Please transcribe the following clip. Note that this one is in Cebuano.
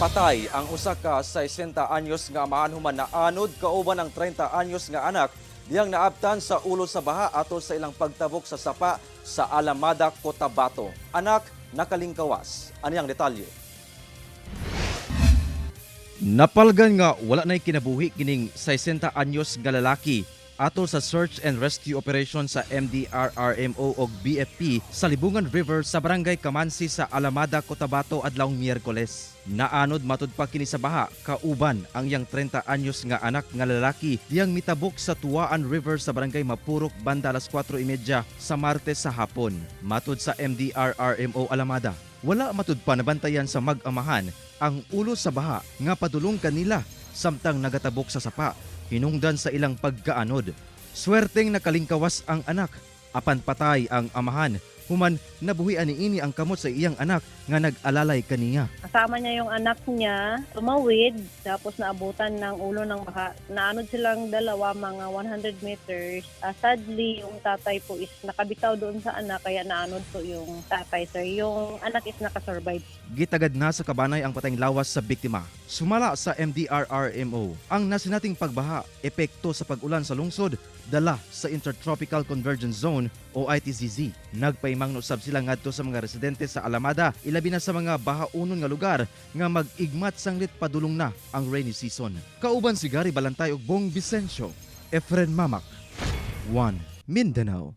Patay ang usa ka 60 anyos nga amahan human naanod kauban ang 30 anyos nga anak diyang naabtan sa ulo sa baha atol sa ilang pagtabok sa sapa sa Alamada, Cotabato. Anak nakalingkawas. Ani ang detalye? Napalgan nga wala na'y kinabuhi kining 60 anyos nga lalaki atol sa search and rescue operation sa MDRRMO og BFP sa Libungan River sa Barangay Kamansi sa Alamada, Cotabato adlawng Miyerkules. Naanod matud pa kini sa baha kauban ang iyang 30 anyos nga anak nga lalaki diyang mitabok sa Tuwaan River sa Barangay Mapurok banda alas 4:30 sa Martes sa hapon. Matud sa MDRRMO Alamada, wala matud pa nabantayan sa mag-amahan ang ulo sa baha nga padulong kanila samtang nagatabok sa sapa hinungdan sa ilang pagkaanod. Swerteng nakalingkawas ang anak apan patay ang amahan human nabuhian niini ang kamot sa iyang anak nga nag-alalay kaniya. Kasama niya yung anak niya, tumawid, tapos naabutan ng ulo ng baha. Naanod silang dalawa, mga 100 meters. Sadly, yung tatay po is nakabitaw doon sa anak, kaya naanod po yung tatay, sir. Yung anak is nakasurvive. Gitagad na sa kabanay ang patayng lawas sa biktima. Sumala sa MDRRMO, ang nasinating pagbaha, epekto sa pag-ulan sa lungsod, dala sa Intertropical Convergence Zone o ITCZ. Nagpaimangno sab sila ngadto sa mga residente sa Alamada, ilabi na sa mga bahaunon nga lugar nga mag-igmat sanglit padulong na ang rainy season. Kauban si Gary Balantay ug Bong Vicencio, Efren Mamak, 1 Mindanao.